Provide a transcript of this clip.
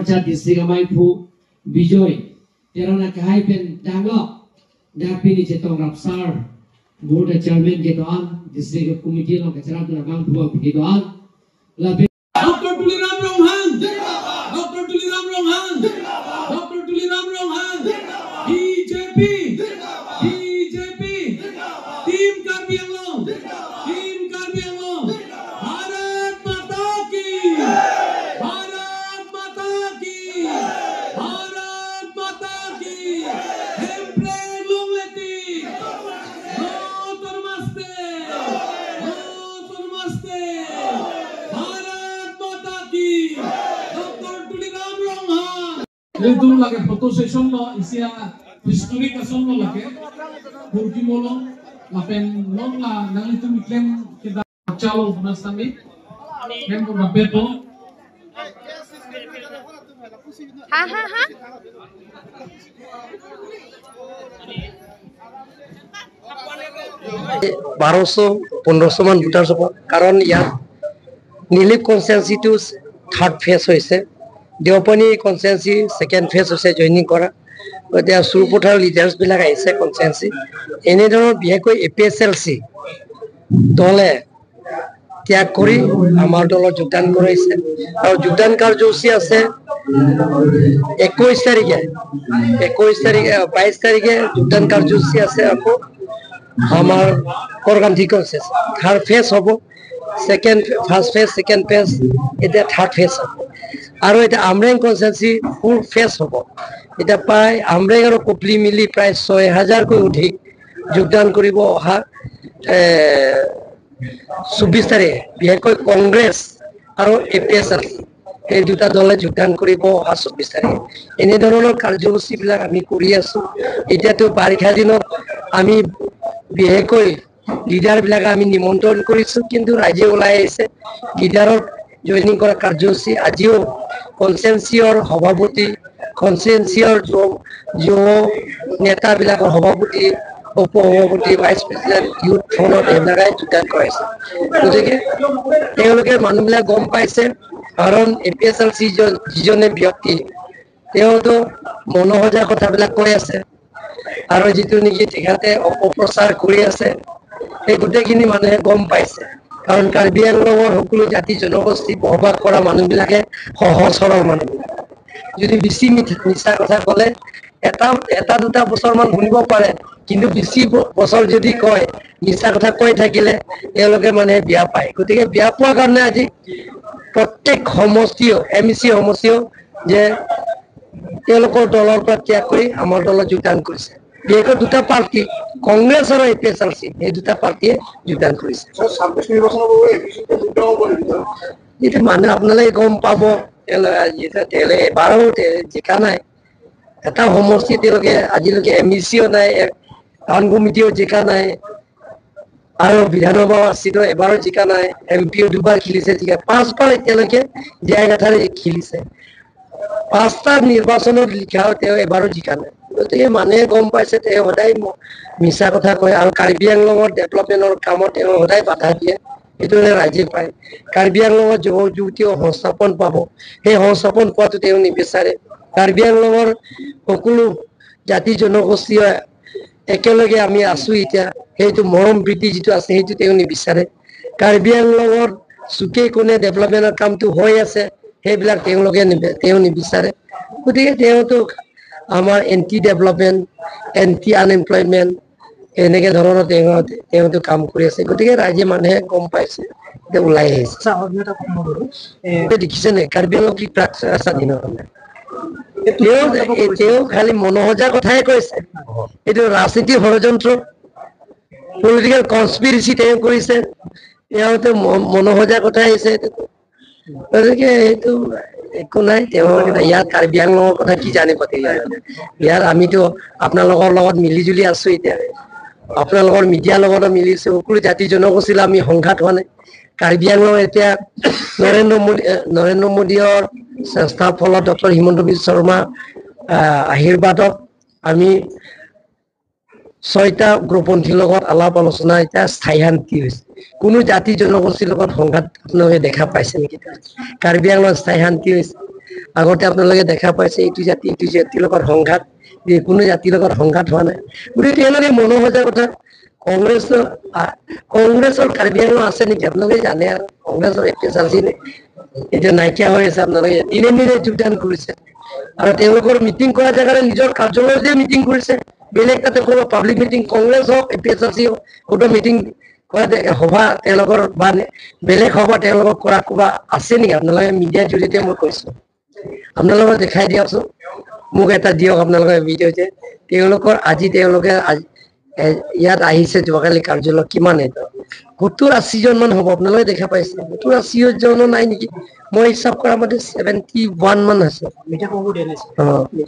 District amai phu Bijoy terana kahai pen danglok dapini chetong rapsar board chairman ke doan district committee lo kachara tu bang phu ke doan la Dr. Tuliram Ronghang, Dr. Tuliram Ronghang, Dr. Tuliram Ronghang, BJP, BJP, Team Karbi Anglong, Team Karbi Anglong, Bharat Mata ki, Bharat Mata ki, Bharat Mata ki, Hempre Lungleti, Notor Maste, Notor Maste, Bharat Mata ki, Dr. Tuliram Ronghang. Itu lagi foto session lo isia historic ason lo lagi kurki molo lapen long la nang itu miklem kita chalo nastami mem ko rapeto ha ha ha 1200-1500 মান voter হ'ব, কাৰণ ইয়াত নীলিপ কনষ্টিটুৱেঞ্চিটো third phase হৈছে, Deopani constituency second phase হৈছে joining কৰা। এতিয়া চুৰপথাৰ লিডাৰ্ছবিলাক আহিছে constituency. এনেধৰণৰ বিশেষকৈ A P S L C দলে ত্যাগ কৰি আমাৰ দলত যোগদান কৰাইছে আৰু যোগদান কাৰ্যসূচী আছে 21 তাৰিখে, 21 তাৰিখে, 22 তাৰিখে যোগদান কাৰ্যসূচী আছে। আকৌ আমাৰ কৰগান্ধী কনষ্টিটুৱেঞ্চি থাৰ্ড ফেজ হ'ব, second first phase, second phase, এতিয়া থাৰ্ড ফেজ হ'ব। আৰু এতিয়া আমৰেং কনষ্টিটুৱেঞ্চি ফ'ৰ্থ ফেজ হ'ব। এতিয়া প্ৰায় আমৰেং আৰু কপলি মিলি প্ৰায় 6000কৈ অধিক যোগদান কৰিব অহা 24 তাৰিখে। বিশেষকৈ কংগ্ৰেছ আৰু এ পি এছ এল এই দুটা দলে যোগদান কৰিব অহা 24 তাৰিখে। এনেধৰণৰ কাৰ্যসূচীবিলাক আমি কৰি আছো। এতিয়াতো বাৰিষা দিনত আমি বিশেষকৈ লিডাৰবিলাক আমি নিমন্ত্ৰণ কৰিছো, কিন্তু ৰাইজে ওলাই আহিছে। লিডাৰৰ জইনিং কৰা কাৰ্যসূচী আজিও কনষ্টিটুৱেঞ্চিৰ সভাপতি, কনষ্টিটুৱেঞ্চিৰ যুৱ নেতাবিলাকৰ সভাপতি, উপ সভাপতি, ভাইচ প্ৰেচিডেণ্ট, ইউথ ফ্ৰণ্টত এইবিলাকে যোগদান কৰাইছে। গতিকে তেওঁলোকে মানুহবিলাক গম পাইছে, কাৰণ A P S L C যিজনে ব্যক্তি তেওঁতো মনোসজা কথাবিলাক কৈ আছে আৰু যিটো নেকি তেখেতে অপপ্ৰচাৰ কৰি আছে, সেই গোটেইখিনি মানুহে গম পাইছে। কাৰণ কাৰ্বি আংলঙৰ সকলো জাতি জনগোষ্ঠী বসবাস কৰা মানুহবিলাকে সহজ সৰল মানুহবিলাক, যদি বেছি মিছা কথা ক'লে এটা দুটা বছৰমান শুনিব পাৰে, কিন্তু বেছি বছৰ যদি কয় মিছা কথা কৈ থাকিলে তেওঁলোকে মানে বেয়া পায়। গতিকে বেয়া পোৱাৰ কাৰণে আজি প্ৰত্যেক সমষ্টিও এম চি সমষ্টিও যে তেওঁলোকৰ দলৰ পৰা ত্যাগ কৰি আমাৰ দলত যোগদান কৰিছে। বিশেষকৈ দুটা পাৰ্টি, কংগ্ৰেছ আৰু A P S L C, এই দুটা পাৰ্টীয়ে যোগদান কৰিছে। এইটো মানুহ আপোনালোকে গম পাব, তেওঁলোকে এবাৰো জিকা নাই, এটা সমষ্টি তেওঁলোকে আজিলৈকে এম ই চিও নাই, টাউন কমিটিও জিকা নাই, আৰু বিধানসভা চিটো এবাৰো জিকা নাই, এম পিও দুবাৰ খেলিছে জিকা, পাঁচবাৰ এতিয়ালৈকে জেগাঠাৰে খেলিছে, 5টা নিৰ্বাচনত লিখাও তেওঁ এবাৰো জিকা নাই। গতিকে মানুহে গম পাইছে তেওঁ সদায় মিছা কথা কয় আৰু কাৰ্বি আংলঙৰ ডেভেলপমেণ্টৰ কামত তেওঁ সদায় বাধা দিয়ে, সেইটো ৰাইজে পায়। কাৰ্বি আংলঙৰ যুৱক যুৱতীয়ে সংস্থাপন পাব, সেই সংস্থাপন পোৱাটো তেওঁ নিবিচাৰে। কাৰ্বি আংলঙৰ সকলো জাতি জনগোষ্ঠীয় একেলগে আমি আছো এতিয়া, সেইটো মৰম প্ৰীতি যিটো আছে সেইটো তেওঁ নিবিচাৰে। কাৰ্বি আংলঙৰ চুকে কোণে ডেভেলপমেণ্টৰ কামটো হৈ আছে, সেইবিলাক তেওঁলোকে তেওঁ নিবিচাৰে। গতিকে তেওঁতো আমাৰ এণ্টি ডেভেলপমেণ্ট, এণ্টি আনএমপ্লয়মেণ্ট এনেকে ধৰণৰ তেওঁতো কাম কৰি আছে। গতিকে ৰাইজে মানুহে গম পাইছে, এতিয়া ওলাই আহিছে। দেখিছে নে কাৰ্বি আংলং কি স্বাধীন হোৱা নাই, তেওঁ খালি মনোসজা কথাই কৈছে। এইটো ৰাজনীতি ষড়যন্ত্ৰ, পলিটিকেল কনস্পিৰেচি তেওঁ কৰিছে, তেওঁতো মনোসজা কথা আহিছে। গতিকে সেইটো একো নাই। তেওঁ ইয়াত কাৰ্বি আংলঙৰ কথা কি জানিব, ইয়াত আমিতো আপোনালোকৰ লগত মিলি জুলি আছো, এতিয়া আপোনালোকৰ মিডিয়াৰ লগতো মিলিছো, সকলো জাতি জনগোষ্ঠীৰ আমি সংঘাত হোৱা নাই। কাৰ্বি আংলং এতিয়া নৰেন্দ্ৰ মোদীৰ চেষ্টাৰ ফলত ডক্টৰ হিমন্ত বিশ্ব শৰ্মা আশীৰ্বাদত আমি 6টা উগ্ৰপন্থীৰ লগত আলাপ আলোচনা এতিয়া স্থায়ী শান্তি হৈছে। কোনো জাতি জনগোষ্ঠীৰ লগত সংঘাত আপোনালোকে দেখা পাইছে নেকি? কাৰ্বি আংলঙত স্থায়ী শান্তি হৈছে। আগতে আপোনালোকে দেখা পাইছে এইটো জাতি এইটো জাতিৰ লগত সংঘাত, কোনো জাতিৰ লগত সংঘাত হোৱা নাই। গতিকে তেওঁলোকে মনোসজা কথা। কংগ্ৰেছৰ কাৰ্বি আংলং আছে নেকি আপোনালোকে জানে? আৰু কংগ্ৰেছৰ A P S R C এতিয়া নাইকিয়া হৈ আছে। আপোনালোকে দিনে দিনে যোগদান কৰিছে আৰু তেওঁলোকৰ মিটিং কৰা জেগাতে নিজৰ কাৰ্যালয়তে মিটিং কৰিছে। বেলেগ তাতে ক'ৰবাত পাব্লিক মিটিং, কংগ্ৰেছ হওক, A P S R C হওক, ক'তো মিটিং কৰা সভা তেওঁলোকৰ বা বেলেগ সভা তেওঁলোকৰ কৰা ক'বা আছে নেকি? আপোনালোকে মিডিয়াৰ জৰিয়তে মই কৈছো, আপোনালোকে দেখাই দিয়কচোন, মোক এটা দিয়ক আপোনালোকে ভিডিঅ' যে তেওঁলোকৰ আজি তেওঁলোকে ইয়াত আহিছে যোৱাকালি কাৰ্যালয় কিমান এইটো 70-80 জন মান হ'ব। আপোনালোকে দেখা পাইছে 70-80 জনো নাই নেকি? মই হিচাপ কৰা মতে 71 মান আছে। অ।